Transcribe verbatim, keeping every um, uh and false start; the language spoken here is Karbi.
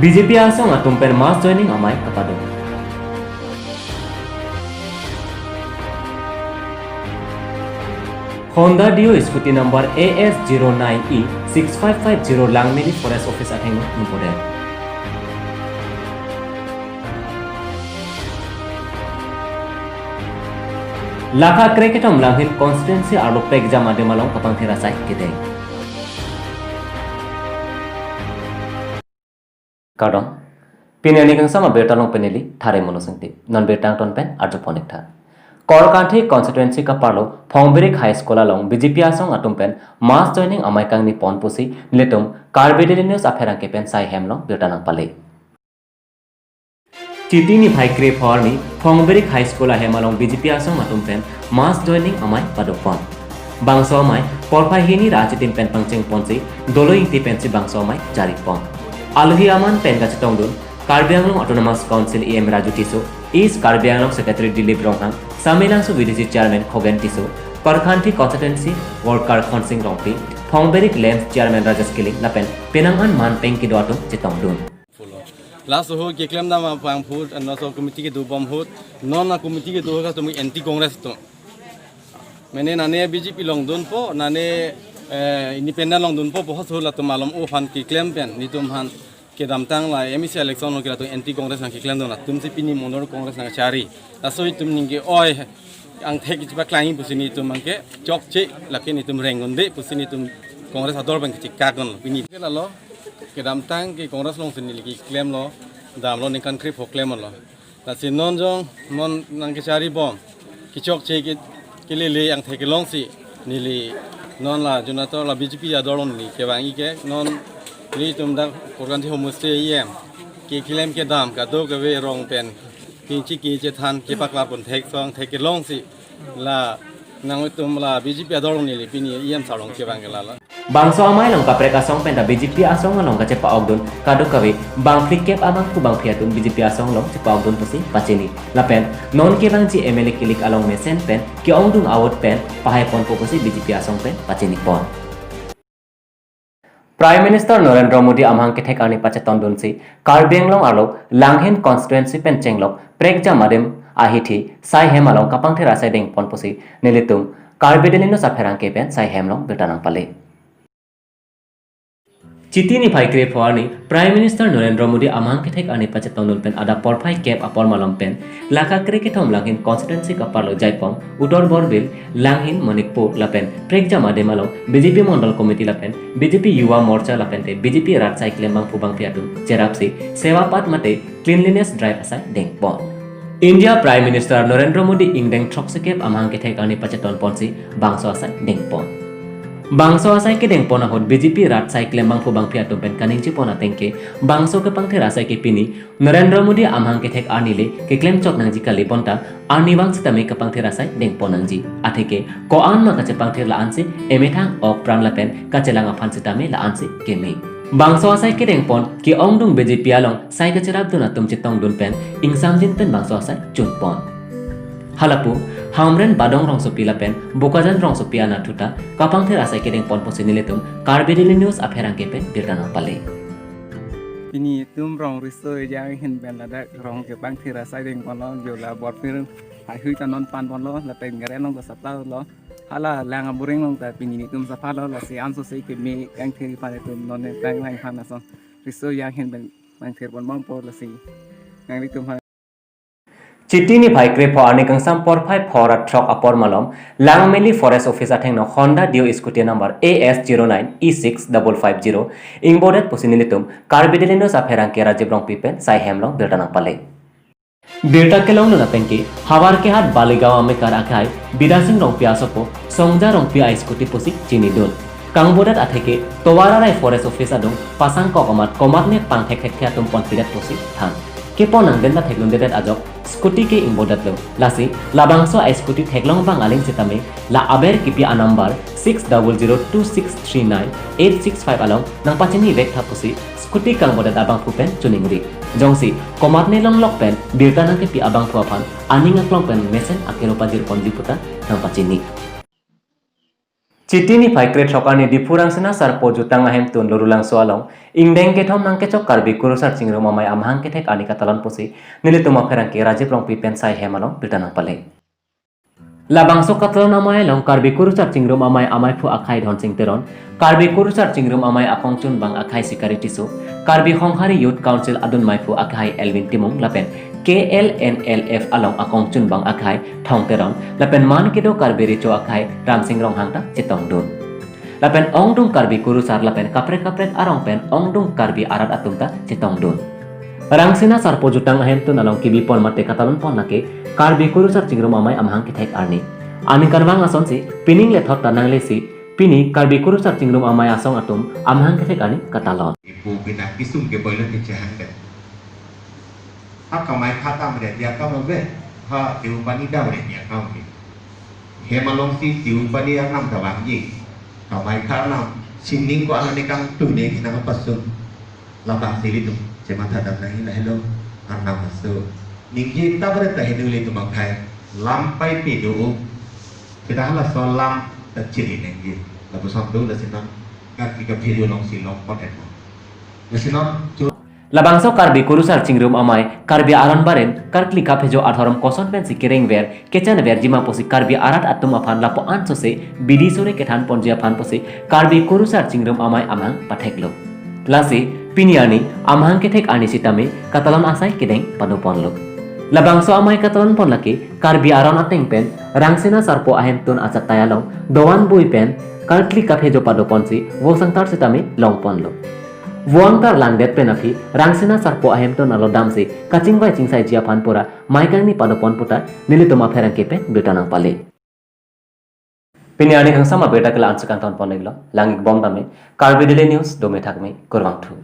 B J P asong atum pen mass joining amei kapado. Honda Dio scooty number A S zero nine E six five five zero Langmili Forest Office athengno ingbodet. Laka krekethom Langhin constituency arlo prekjam adim along kapangthir asai kedeng. Kardom. Pini arni kangsam abirta along pen neli Thare Mono Singti. Non birta angton pen arjupon ik tha. Korkanthi constituency kaparlo Phongberik High School along B J P asong atum pen mass joining amei kangni pon pusi nelitum Karbi Daily News apherangke pen sai hem along birta nangpale. Chiti niphai krepho arni Phongberik High School ahem along B J P asong atum pen mass joining amei padopon. Bangso amei porphai hini ra achitim pen pangcheng ponsi Dolo Ingti pensi bangso amei jari pon. Alohi aman pen kachetongdun Karbi Anglong Autonomous Council E M Raju Tisso, East Karbi Anglong Secretary Dilip Ronghang, Samelangso V D C Chairman Khogen Tisso, Korkanthi Constituency Worker Khonsing Rongpi, Phongberik LAMPS Chairman Rajesh Killing lapen penang an man peng kedo atum chetongdun. Last ho keklem dam abangphu, annoso committee kedobom ahut, non a committee kedo ahut atum anti Congress atum. Mane nane B J P longdunpo, nane, eh, independent longdunpo, bohot ho latum malom aphan keklem pen, netum aphan kedamtang la M A C election along ke latum anti Congress nangkeklemdun, latumsi pini monor Congress nangchari. Laso itum ningke oi angthek kechipaklang pusi netum abangke chokche, lake netum rengdunde pusi netum Congress ador abang kechikakdun pini. Ke lalo, kedamtang ke Congress alongsi neli keklemlo, damlo ningkan krepho klemlo. Lasi non jong, non nangkecharibom, kechokche ke, kelele angthek kelongsi, neli non la Junator la B J P ador along neli kevang ik ke, non nelitum dak Korkanthi homestay E M, keklem kedam, kadokave rong pen, pinchi kechethan, kepaklap pon thek song, thek kelongsi, la nangtum la B J P ador along neli pini E M sar along kevang ke lalo. Bangso amei along kaprek asong penta B J P asong along kachepa-okdun kadokave bangphlikep abangphu bangphi atum B J P asong along chepa-okdun pusi pachini. Lapen non kevangji M L A kilik along mesen pen ke-ongdung ahut pen pahai ponpo pusi B J P asong pen pachinipon. Prime Minister Narendra Modi amahang kethek arni pachetongdunsi Karbi Anglong arlo Langhin constituency pen chenglok prekjam adim ahithi sai hem along kapangthir asai dengpon pusi nelitum Karbi Daily News apherangke pen sai hem along birta nangpale. Chiti niphai krepho arni Prime Minister Narendra Modi amahang kethek arni pachetongdun pen adap porphai kep apor malom pen laka krekethom Langhin constituency kaparlo Jaipong, Uttor Borbil, Langhin, Manikpur lapen prekjam adim along B J P Mondol Committee lapen B J P Yuva Morcha lapente B J P rat asai klembangphu bangphi atum cherapsi Seva Path mate cleanliness drive asai dengpon. India Prime Minister Narendra Modi ingdeng throksikep amahang kethek arni pachetonponsi bangso asai dengpon. Bangso asai kedengpon ahut B J P rat asai klembangphu bangphi atum pen kaningjepon ateng ke bangso kepangthir asai ke pini Narendra Modi amahang kethek arni le keklemchok nangji kali bonta arnivang sitame kepangthir asai dengpon nangji. Atheke ko-an ma kachepangthir la-ansi emethang ok pran lapen kachelang aphan sitame la-ansi keme. Bangso asai kedengpon ke-ongdung B J P along sai kacherapdun atum chetongdun pen ingsamjin pen bangso asai chunpon. Halapu, Hamren Badong rongsopi lapen Bokajan rongsopi anatthu ta kapangthir asai kedengpon pusi nelitum Karbi Daily News apherangke pen birta nangpale. Pini itum rong riso ejang ahin pen ladak rong kepangthir asai dengponlo, jola borpir haihui ta non panponlo, lapen gare along ta sapta lo. Hala lang aburing along ta pini netum saphalo, lasi ansose keme kangthir pan itum non ne tang lang phan ason riso ejang ahin pen pangthir ponbompo, lasi nanglitum aphan. Chiti niphai krepho arni kangsam porphai phor ra throk apor malom Langmili Forest Office athengno Honda Dio scooty number A S zero nine E six double five zero ingbodet pusi nelitum Karbi Daily News apherangke Rajiv Rongpi pen sai hem along birta nangpale. Birta kelongdun ateng ke Havarkehat Baligaon amekar akhai Bidasing Rongpi asopo Songja Rongpi a-scooty pusi chinidun. Kangbodet atheke tovar arai Forest Office adung pasang kok amat komatne pangthek thekthe atum ponpidet pusi than. Kepon angdeng ta theklongledet ajok scooty ke ingbodetlo. Lasi labangso a-scooty theklong abang aling sitame la aber kipi a-number six double zero two six three nine eight six five along nangpachinivek tha pusi scooty kangbodet abangphu pen choningri. Jongsi komatne longlok pen birta nangkepi abangphu aphan aning aklong pen mesen akero pajirponji puta nangpachini. Chiti niphai krethrok arni Diphu Rangsina Sarpo Jutang Ahemtun Lorulangso along ingdeng kethom nangkechok Karbi Kurusar Chingrum Amei amahang kethek arni katalon pusi nelitum apherangke Rajiv Rongpi pen sai hem along birta nangpale. Labangso katalon amei along Karbi Kurusar Chingrum Amei amaiphu akhai Dhonsing Teron, Karbi Kurusar Chingrum Amei akongchunbang akhai Sikari Tisso, Karbi Honghari Youth Council adun meiphu akhai Elvin Timung lapen K L N L F along akongchunbang akhai Thong Teron lapen man kedo Karbi Recho akhai Ramsing Ronghang ta chetongdun. Lapen ongdung Karbi Kurusar lapen kaprek kaprek arong pen ongdung Karbi arat atum ta chetongdun. Rangsina Sarpo Jutang Ahemtun along kebipon mate katalonpon lake Karbi Kurusar Chingrum Amei amahang kethek arni. Aningkanvang asonsi pining lethot ta nanglesi pini Karbi Kurusar Chingrum Amei asong atum amahang kethek arni katalon. Ipu pina kisum ke boilo ke chehang det. Ha Kamaikha damre dia kam ave. Ha Tiruppani damre dia kam ave. Hem alongsi Tiruppani arnam ta vangji. Kamaikha arnam sining ko anani kangtune kina pasung. Labangsi ilitum chematha dam nangji, lahelo arnam aso. Ningje ta bre ta henu ilitum akhai lam pai pe do. Kita halaso lam ta chiri nangji. Lapuson do lasi non Karkli kaphejo alongsi longpon-et mo. Lasi non chu- Labangso Karbi Kurusar Chingrum Amei Karbi aron barim Karkli kaphejo adhorom koson pensi kerengver kechanverji ma pusi Karbi arat atum aphan lapu-an sose bidi suri kethanponji aphan pusi Karbi Kurusar Chingrum Amei amahang patheklo. Lasi pini arni amahang kethek arni sitame katalon asai kedeng padoponlo. Labangso amei katalonpon lake Karbi aron ateng pen Rangsina Sarpo Ahemtun achatai along doan bui pen Karkli kaphejo padoponsi vosangtar sitame longponlo. Voangtar langdet pen aphi Rangsina Sarpo Ahemtun arlo damsi kachingvai chingsaiji aphan pura mei kangni padopon puta nelitum apherangke pen birta nangpale. Pini arni kangsam abirta ke la-ansi kangtonpon-iklo. Langdunbom tame, Karbi Daily News, dome thakme, kurvangthu.